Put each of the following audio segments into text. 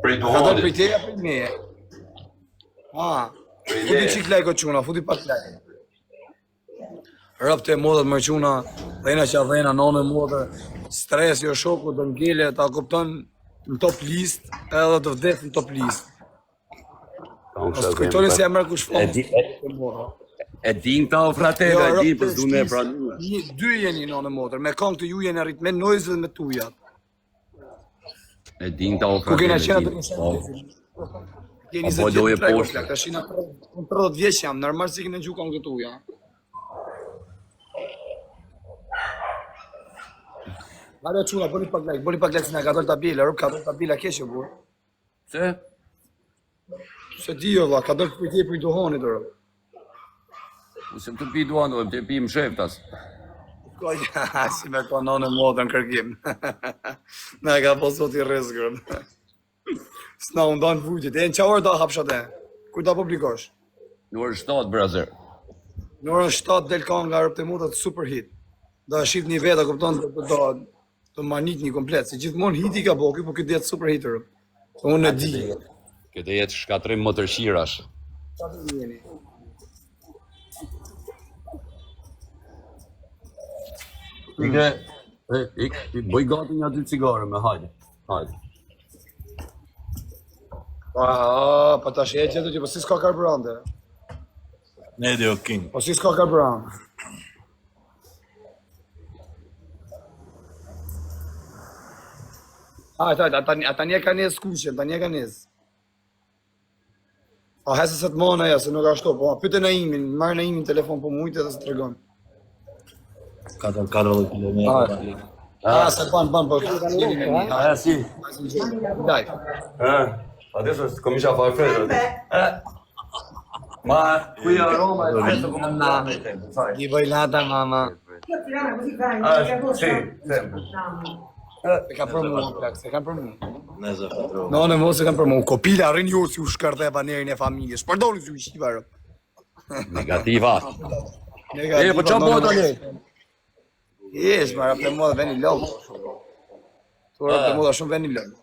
Prej Ka dalë duhanit. prej teje prej meje. Ah, Prej futi meje. çik like o çuna, futi pak like. Robt e motrat më çuna, dhena që dhena nonë e motër, stres jo shoku do ngele ta kupton në top list edhe do vdes në top list. Mos të kujtoni se e merr kush E fon. di, e, e din këta o fratelo, Jo, e din robt për e s'du ne shtëpisë, pranu. Një, dy jeni nonë e motër, me këngë të ju jeni rrit me noise dhe me tujat. E din këta o Ku kena fratelo, qenë e atë din. në Po, Keni Po, 20 po, loje vjet trego poshtë. plak, tash jena 30 vjeç jam, normal si kena gjuhë këngë të tuja. Hajde çuna, bëni pak like, bëni pak like se na ka dalë tabela, rob ka dalë tabela keq o burr. Pse? Se di jo vlla, ka dalë për ti për duhanit o rob. Unë s'jam të pi duhan, do të pi msheftas. Ko ja, si me ka nënë modën kërkim. Na e ka po zoti rrezgën. S'na u ndan vujtjet. E në qa orë do hapsh atë? Kur do publikosh? Në orën 7, brazer. Në orën 7 del ka nga Robt e Motrat super hit. Do e shih një vetë, kupton, do do do, do manit një komplet, se gjithmonë hiti ka bo ky, po ky do jetë super hit. rob. Se unë e di. Këtë do jetë shkatrim motërshirash. Sa të jeni? Ike, e, ik, i bëj gati një dy cigare me hajde. Hajde. Pa, pa tash e gjetë që po si s'ka karburante. Ne di o king. Po si s'ka karburante. Hajde, hajde, ata, ata një ka nis kuqen, tani e ka nis. Po hese se të mona ja, se nuk ashtu, po pyete Naimin, marr Naimin telefon po mujtë edhe se tregon. 4 40 km. Ah, se ban, ban, po jeni me një. A, si? Live. E, pa desha, comincia a fare freddo. Eh. Ma qui a Roma è freddo come un tempo, sai? Di bojlata, mama. Io a Tirana così vai, Ah, in agosto. sì, sempre. Se ka për mua, plak, se kanë për mua. Ne zë fadro. No, në mos e kanë për mua. Kopila rrin ju si u shkërdhe banerin e familjes. Përdorni si u shiva. rob. Negativa. Negativa. E, po qa no, bëhet no, tani? Jesh, ma robt e modha veni lodh. Tu robt e modha shumë veni lodh.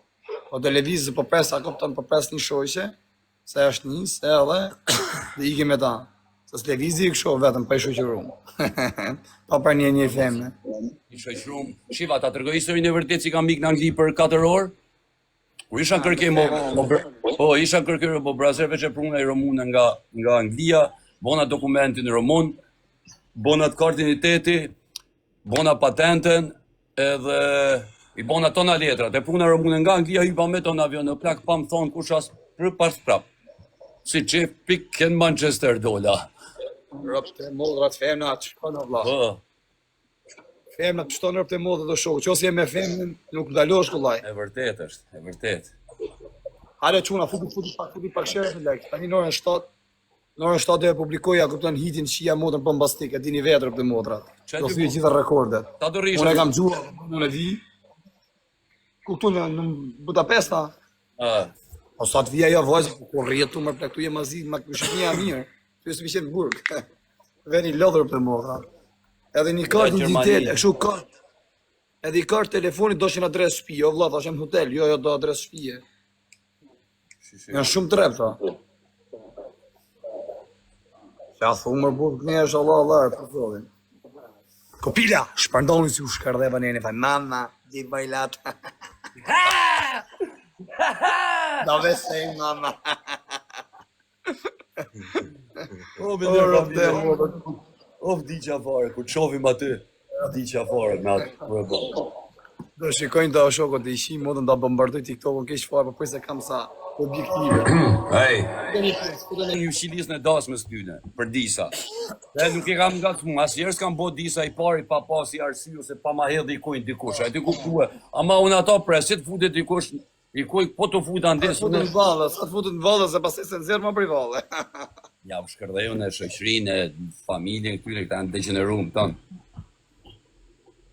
Po do lëviz, po pres, a kupton, po pres një shoqe, se është nis, edhe dhe ikim me ta. Se s'lëvizi i kështu vetëm pa i shoqëruar. pa pra një një femre. I shoqërum. Shiva, ta tregoj historinë e vërtetë si kam ik në Angli për 4 orë? Kur isha në kërkim, mo, mo, po, isha në kërkim, po brazer veç e pruna i romune nga, nga Anglia, bona dokumentin romun, bona të kartin identiteti, bona patentën, edhe i bona tona letrat. E pruna romune nga Anglia, hypa me to në avion, në plak, pa më thonë kush as për pas prap. Si që pik në Manchester dola. Robt e modrat femna atë shkon o vlla. Po, Femna të shton robt e modrat do shoh. Qose je me femnën, nuk ndalosh kollaj. e vërtet është, e vërtet. Hajde çuna, futi futi pak, futi pak share për like. Tani në orën 7, në orën 7 do e publikoj, a kupton hitin shia motrën bombastik, e dini vetë robt e motrat. Qa Do ty thyej po? gjitha rekordet. Ta do rrish. Unë e kam gjuar, unë e di. Ku këtu në, në Budapest, a? Ah, Po sa të vija ajo vajzë, po ku rrjetu më plak, tu je ma zi, ma në Shqipëria mirë. Tu je si në burg. Veni lodhur për motra. Edhe një kartë Gjermani. identitet, e kështu kartë. Edhe i kartë telefonit doshin adresë shtëpie, jo vlla, thashëm në hotel, jo jo do adresë shtëpie. Janë shumë të rrepta. Ja thu më burg ne është Allah Allah për zotin. Kopila, shpërndoni si u shkërdhe banerin, fa mama, di bajlat. Dove sei mama? O, O, rob të motër. O, vdiqa fare, kur të shohim aty, vdiqa fare me atë kur e bën. Do shikojnë të shokët e ishi modën do bombardoj TikTokun keq fare, po prej se kam sa objektive. Ej, një shilis në dasmës tyne, për disa. Dhe nuk e kam ngacmu, asnjëherë s'kam bo disa i pari pa pasi arsye ose pa ma hedh dikujt dikush. A ti kuptue? Ama unë ato pres, si të futet dikush, dikuj po të futa ndes, Sa të unë futet në valle, sa të futet në valle, se pastaj se nxjerr më prej valle. ja u shkërdheu në shoqërinë, familjen këtyre, këta janë degeneruar ton.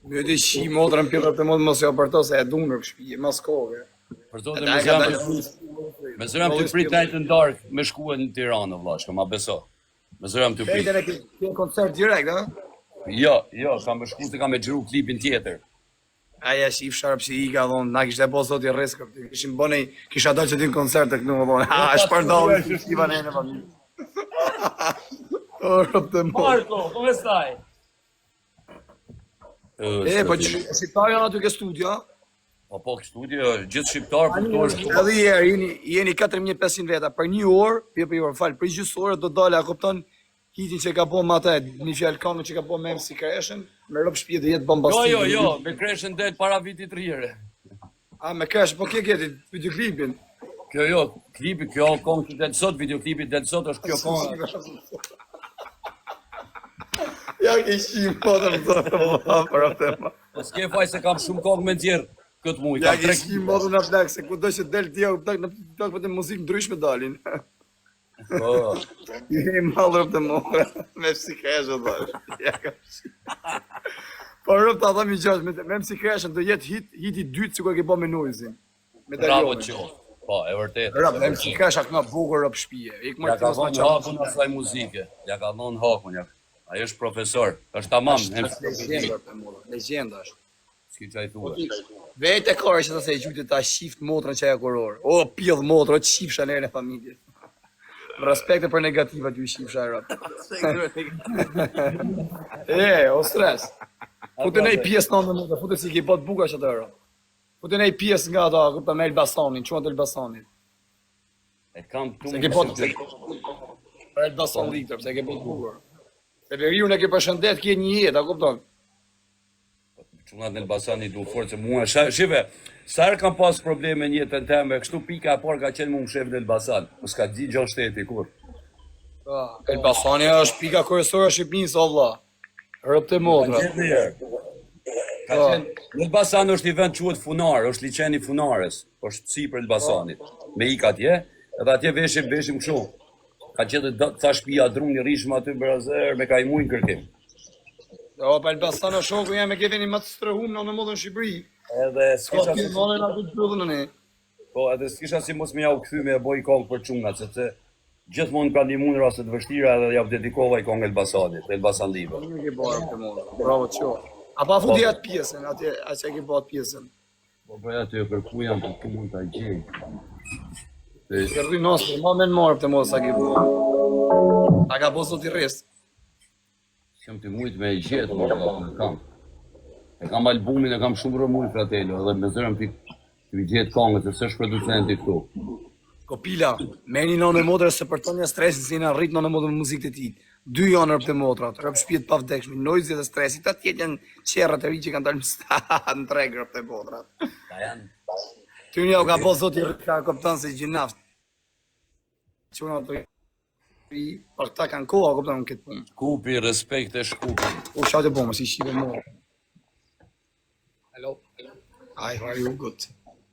Jo di shi motrën pjellë të modë mos ja përto se e dunë në shtëpi, mas kohë. Për zotin me zëram të me zëram të prit night në dark me shkue në Tiranë vëlla, shko ma beso. Me zëram të prit. Pejtë e ke ke koncert direkt, ë? Jo, jo, kam me shku se kam me xhiru klipin tjetër. Ai ja shifsha rob si ika dhon, na kishte bo zoti rresk, rob, kishim bënë, kisha dalë që ti në koncert të kënu, dhon. Ha, është pardon, shiva në në familje. O, rob të mo. Marko, come stai? E, po që shqiptar janë aty ke studio? Po po, studio, gjithë shqiptar, po këtu është Edhe një herë, jeni, jeni 4500 veta, për një orë, jo për një orë, fal, për gjysë orë do dalë, a kupton, hitin që ka bo me atë, një fjalë këngë që ka bo me MC Kreshën, me rob shtëpi dhe jetë Jo, bombastik. jo, jo, me Kreshën del para vitit të rire. A, me Kresh, po ke geti, videoklipin. Kjo jo, klipi, kjo këngë që del sot, videoklipi del sot është kjo këngë. Ja ke shim, po të më thotë, po, për atë më. Po s'ke faj se kam shumë këngë me nxjerr këtë muaj, Ja kam ke tre shim, po të në plak, se kudo që del ti, o plak, në plak, po të muzikë ndryshme dalin. Po. Jeni mallë rob të more, me MC Kreshën, thash. Ja ka shim. Po rob ta them një gjë, me, me MC Kreshën do jetë hit, hit i dytë sikur e ke bë me Noizin. Me Bravo Darionin. qoftë. Po, e vërtetë. Rob, me MC Kresha këna bukur rob shtëpie. Ik Ja më ka dhënë hakun asaj muzike. Ja ka dhënë hakun, ja. Ai është profesor, është tamam. Është legjenda rob të more, legjenda është. S'ki çaj thua. Vete kore që tha se e gjyte ta shift motrën që ajo kuror. O, pjell motrë, o qifsha në erën e familjes. Respekte për negativat ju qifsha e rob. E, o stres. Fute nej pjesë në ndër, fute si ke bë të bukura që atë rob. Fute nej pjesë nga ato, kupton me Elbasanin, quhet Elbasanit. E kam këtu. Se ke bë për Elbasan Liktor, pse e ke bë të bukur. Se veriun e ke përshëndet, ke një jetë, a kupton? Çunat në Elbasan i du fort se mua shive, sa herë kam pas probleme në jetën teme, kështu pika e parë ka qenë mu mshef në Elbasan. Po s'ka di gjë shteti kur. Po, Elbasani është pika kryesore e Shqipërisë, o vlla. Rob të motra. Gjithë një herë. Ka Po. qenë në Elbasan është një vend quhet Funar, është liqeni i Funarës, është sipër Elbasanit. Me ik atje, edhe atje veshim veshim kështu. Ka qenë ca shtëpia druni rrishëm aty brazer me kajmujn kërkim. O, pa Elbasan o shoku jam e ke veni më të strehum në në modën në Shqipëri. Edhe Po s'kisha ti si, morën aty të byllën ne. po edhe s'kisha si mos me ja u kthy me e boj këngë për çunat, sepse gjithmonë ka ndihmuar në raste të vështira edhe ja u dedikova i këngë Elbasanit, Elbasan Live. Mirë ke bërë këtë modë. Bravo qo. A pa futi atë pjesën, atë atë që e ke bërë atë pjesën. Po po aty e kërku jam, po ku mund ta gjej. E, Ke rri nos, ma men marr këtë modë sa ke bërë. Ta ka bërë zoti rrest. S'kam të mujt me e gjetë, po e kam. E kam albumin, e kam shumë rëmuj, fratello, edhe me zërëm ti të gjetë këngët, se s'është producenti këtu. Kopila, merrni nënë e motrës se për tonë stresin se jena rrit nënë e motrën me muzikë të tij. Dy janë rob të motrat, rob shtëpi të pavdekshme, Noizi dhe stresi, këta tjetë janë qerrat e ri që kanë dalë në treg rob të motrat. Ta janë Ty një ka bo zoti rrit, ka kupton se gjinaft. Çuna të ri, por këta kanë kohë, kupton në këtë punë. Shkupi, respekt e Shkupi. U qatë po, mos i shqipe mua. Hello. Hi, how are you? Good.